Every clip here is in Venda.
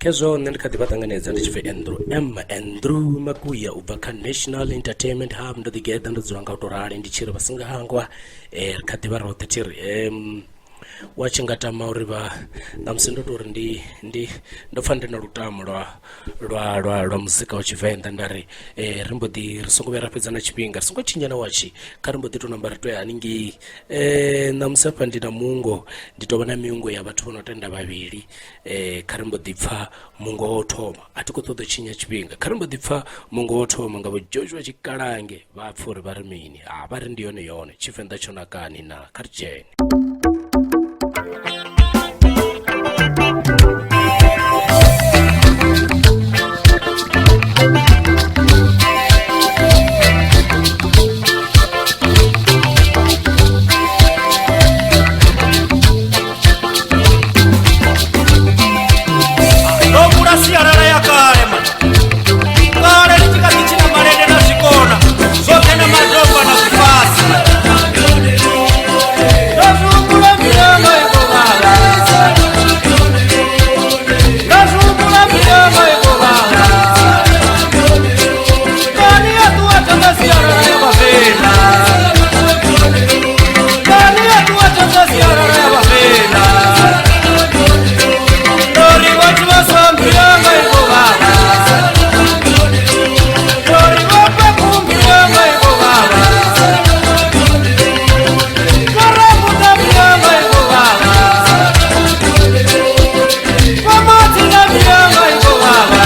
Khezwo nṋe ndi kha ḓi vha ṱanganedza ndi tshi pfi Andrew M Andrew Makuya u bva kha National Entertainment Hub ndo ḓi geḓa ndo dzula nga u to rali ndi tshi ri vha songo hangwa ri kha ḓivha roṱhe thi ri wa tshi nga tama uri vha ṋamusi ndo tou ri ndi ndi ndo pfha ndi na lutamo lwa lwa lwa lwa muzika wa tshivenḓa nda ri ri mbo ḓi ri songo vhuya ra fhedza na tshifhinga ri songo tshinya na watshi kha ri mbo ḓi tou namba ri to ya haningei ṋamusi hafha ndi na mungo ndi tou vha na miungo ya vhathu vho no tenda vhavhili kha ri mbo ḓi pfha mungo wa u thoma a thi khou ṱoḓa u tshinya tshifhinga kha ri mbo ḓi pfha mungo wa u thoma nga vho Joshua Tshikalange vha pfha uri vha ri mini ha vha ri ndi yone yone tshivenḓa tsho nakani na kha ri dzhene. Ndo vhula sialala ya kale ma kale ri tshi kha ḓi tshina malende na zwikona zwoṱhe na matomba na zwifasi ndo zwi humbula mbilu i khou vhavha ndo zwi humbula mbilu i khou vhavha kani ya ṱuwa tanga sialala ya vhavenḓa kani ya ṱuwa tanga sialala ya vhavenḓa ndo ri vhathu vha sa mbilu yanga i khou vhavha ndo ri vho peku mbilu yanga i khou vhavha vho rambuta mbilu yanga i khou vhavha vho matsina mbilu yanga i khou vhavha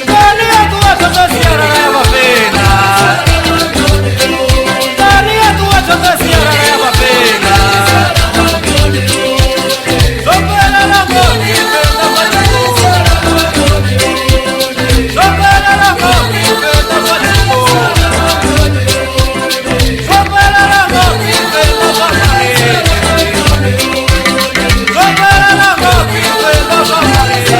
kani ya ṱuwa tanga sialala ya vhavenḓa kani ya ṱuwa tanga sialala ya vhavenḓa zwo fhelela ngoni venḓa zwa tshikolo zwo fhelela ngoni venḓa zwa tshikolo zwo fhelela ngoni venḓa zwa malende zwo fhelela ngoni venḓa zwa malende.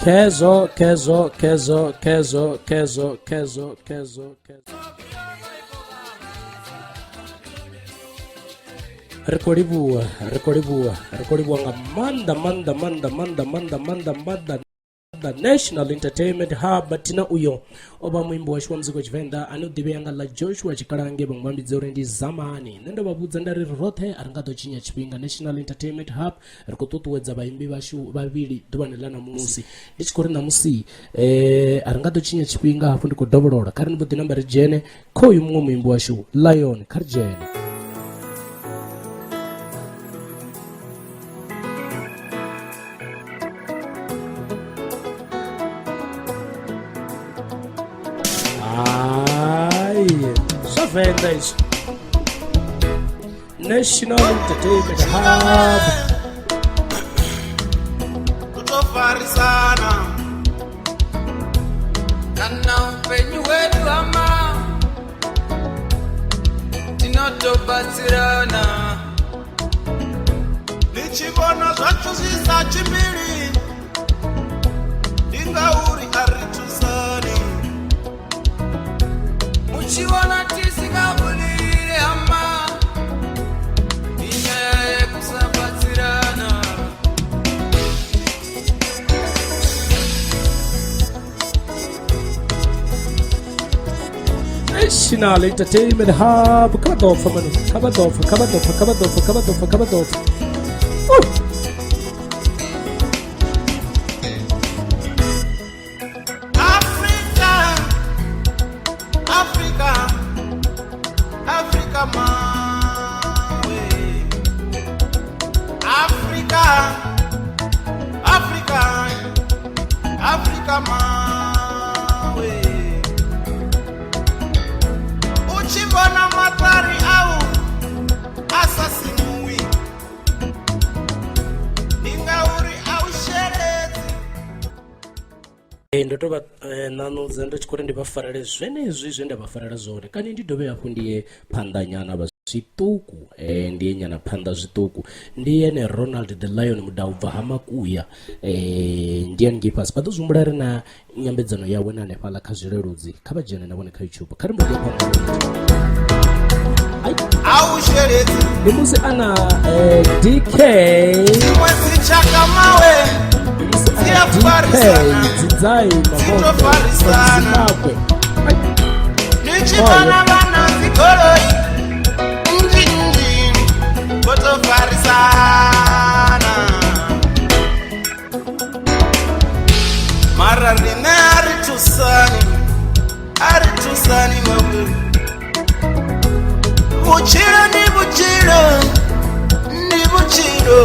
Khezwo khezwo khezwo khezwo khezwo khezwo khezwo khezwo ri khou livhuwa ri khou livhuwa ri khou livhuwa nga maanḓa maanḓa maanḓa maanḓa maanḓa maanḓa maanḓa the National Entertainment Hub thina uyo o vha muimbi washu wa muzika wa tshivenḓa ane u ḓivhea nga ḽa Joshua Tshikalange vhaṅwe vha mbidza uri ndi Zamani nṋe ndo vha vhudza nda ri roṱhe a ri nga ḓo tshinya tshifhinga National Entertainment Hub ri khou ṱuṱuwedza vhaimbi vhashu vhavhili ḓuvhani ḽa ṋamusi ndi tshi khou ri ṋamusi a ri nga ḓo tshinya tshifhinga hafhu ndi khou dovholola kha ri ni mbo ḓi namba ri dzhene kha uyu muṅwe muimbi washu Lion kha ri dzhene. Hai, zwa Venḓa izwi. National Entertainment Hub. Kutofarisana kana upenyu hwedu hama tinotobatsirana ndichivona zvacho zwi sa tshimbili ndi ngauri a ri thusani muchiona tisingabulire hama inyaya yekusabatsirana National Entertainment Hub. Kha vha ḓo pfa mani, kha vha ḓo pfa, kha vha ḓo pfa, kha vha ḓo pfa, kha vha ḓo pfa, kha vha ḓo pfa. Africa, Africa, Africa mawe. Africa, Africa, Africa mawe. Uchivona maṱari au a sa simuwi ndi ngauri a u sheledzi. Ndo tou vha ṋaṋudza ndo tshi khou ri ndi vha farele zwenezwi zwe nda vha farela zwone kani ndi dovhe hafhu ndi ye phanḓa nyana vha zwiṱuku ndi ye nyana phanḓa zwiṱuku ndi ene Ronald the Lion Mudau bva ha Makuya ndi haningei fhasi vha ḓo zwi humbula ri na nyambedzano yawe na hanefhaḽa kha zwileludzi kha vha dzhene na vhone kha YouTube kha ri mbo ḓi ya phanḓa. Ai. A u sheledzi. Ndi musi a na DK. Dziṅwe dzitshaka mawe Ndi musi a dzi na a DK farisana. Dzidzai Dzi to Mamombe from farisana. Zimbabwe. Ai, Ni tshi vhona vhana dzigoloi nnzhi nnzhi vho to farisana. Mara riṋe a ri thusani, a ri thusani mawe. Vhutshilo ndi vhutshilo, ndi vhutshilo,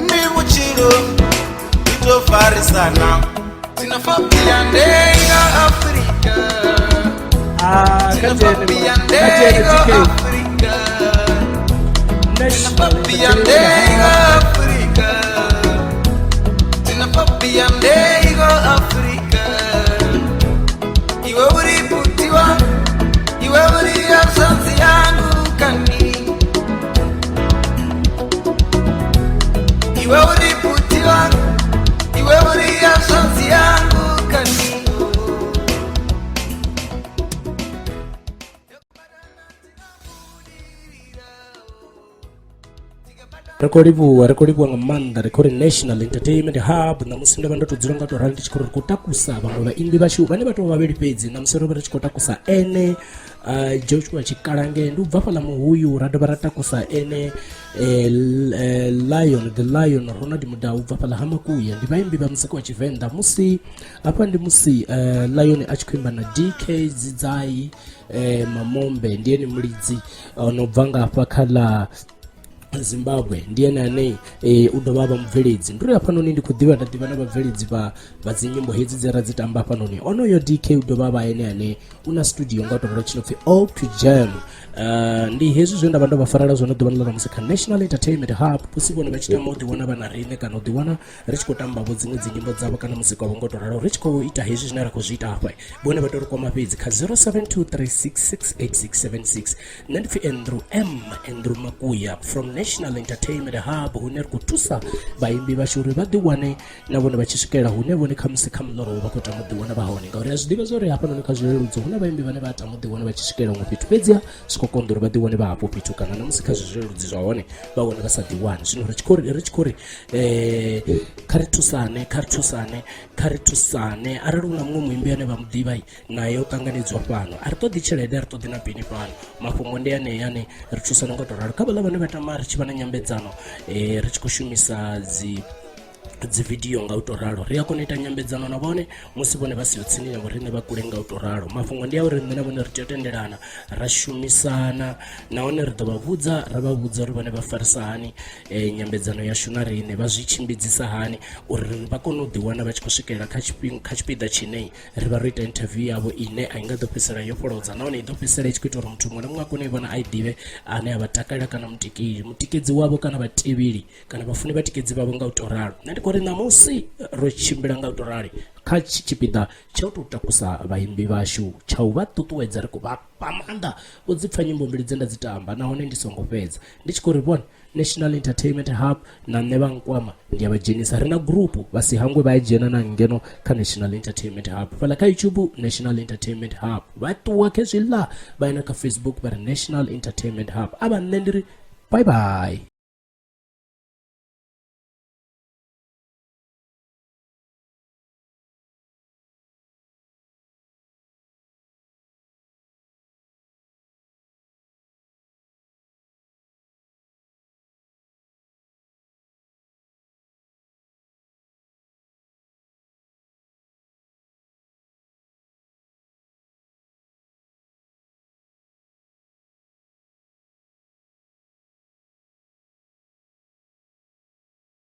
ndi vhutshilo, ri to farisana. Tinofambira Africa. Ah, kha dzhene, kha dzhene DK. Africa. National Entertainment Hub. Africa. Tinofambira Africa. Iwe uri bhuti wangu, iwe uri hanzvadzi yangu kani. Iwe uri bhuti wangu, iwe uri hanzvadzi yangu kani. Ri khou livhuwa, ri khou livhuwa nga maanḓa. Ri khou ri National Entertainment Hub ṋamusi ndo vha ndo tou dzula nga tou rali ndi tshi khou ri khou takusa vhaṅwe vhaimbi vhashu vhane vha tou vha vhavhili fhedzi. Ṋamusi ro vha ri tshi khou takusa ene Joshua Tshikalange, ndi u bva fhaḽa Muhuyu. Ra dovha ra takusa ene Lion the Lion Ronald Mudau u bva fhaḽa ha Makuya. Ndi vhaimbi vha muzika wa Tshivenḓa. Musi hafha ndi musi Lion a tshi khou imba na DK Dzidzai Mamombe, ndi ene mulidzi no bva nga hafha kha ḽa Zimbabwe, ndi ene ane u dovha a vha mubveledzi. Ndi uri hafhanoni ndi khou ḓivha nda ḓivha na vhabveledzi vha dzi nyimbo hedzi dze ra dzi tamba hafhanoni. Onoyo DK u dovha a vha ene ane u na studio nga u tovhela tshi no pfhi O to Jam. Ndi hezwi zwe nda vha ndo vha farela zwone ḓuvha ḽa ṋamusi kha National Entertainment Hub. Musi vhone vha tshi tama u ḓiwana vha na riṋe kana u ḓiwana ri tshi khou tamba vho dziṅwe dzi nyimbo dzavho kana muzika wavho ngo to ralo, ri tshi khou ita hezwi zwine ra khou zwi ita hafha, vhone vha tou ri kwama fhedzi kha 0723668676. Nṋe ndi pfhi Andrew M Andrew Makuya from National Entertainment Hub, hune ri khou thusa vhaimbi vhashu uri vha ḓiwane na vhone vha tshi swikelela hune vhone khamusi kha muḽoro vha khou tama u ḓiwana vha hone, ngauri a zwi ḓivha zwa uri hafhanoni kha zwileludzi hu na vhaimbi vhane vha tama u ḓiwana vha tshi swikelela huṅwe fhethu, fhedziha zwi khou konḓa uri vha ḓiwane vha hafho fhethu, kana na musi kha zwileludzi zwa hone vha wane vha sa ḓiwani. Zwino ri tshi khou ri ri tshi khou ri kha ri thusane, kha ri thusane, kha ri thusane. Arali hu na muṅwe muimbi ane vha mu ḓivha naye u ṱanganedziwa fhano. A ri ṱoḓi tshelede, a ri ṱoḓi na peni fhano. Mafhungo ndi anea ane ri thusana nga u tou ralo. Kha vhaḽa vhane vha tama ri tshi vha na nyambedzano ri tshi khou shumisa dzi video nga u tou ralo, ri a kona u ita nyambedzano na vhone musi vhone vha siho tsini na riṋe vha kule nga u tou ralo. Mafhungo ndi a uri nṋe na vhone ri tea u tendelana ra shumisana, nahone ri ḓo vha vhudza ra vha vhudza uri vhone vha farisa hani nyambedzano yashu na riṋe, vha zwi tshimbidzisa hani uri vha kone u ḓiwana vha tshi khou swikelela kha tshifhinga kha tshipiḓa tshine ri vha ro ita interview yavho, ine a i nga ḓo fhedzisela yo fholodza, nahone i ḓo fhedzisela i tshi khou ita uri muthu muṅwe na muṅwe a kone u i vhona a i ḓivhe, ane a vha takalela kana mutikedzi wavho kana vhatevheli kana vhafuni vhatikedzi vhavho nga u tou ralo. Nṋe ndi khou ri ṋamusi ro tshimbila nga u tou rali kha tshipiḓa tsha u tou takusa vhaimbi vhashu, tsha u vha ṱuṱuwedza, ri khou vha fha maanḓa. Vho dzi pfha nyimbo mbili dze nda dzi tamba, nahone ndi songo fhedza ndi tshi khou ri vhone National Entertainment Hub na nṋe vha nkwama ndi a vha dzhenisa. Ri na gurupu, vha si hangwe vha ya dzhena na ngeno kha National Entertainment Hub fhaḽa kha YouTube, National Entertainment Hub. Vha ṱuwa khezwiḽa vha ya na kha Facebook vha ri National Entertainment Hub. A vha nṋe ndi ri bye bye.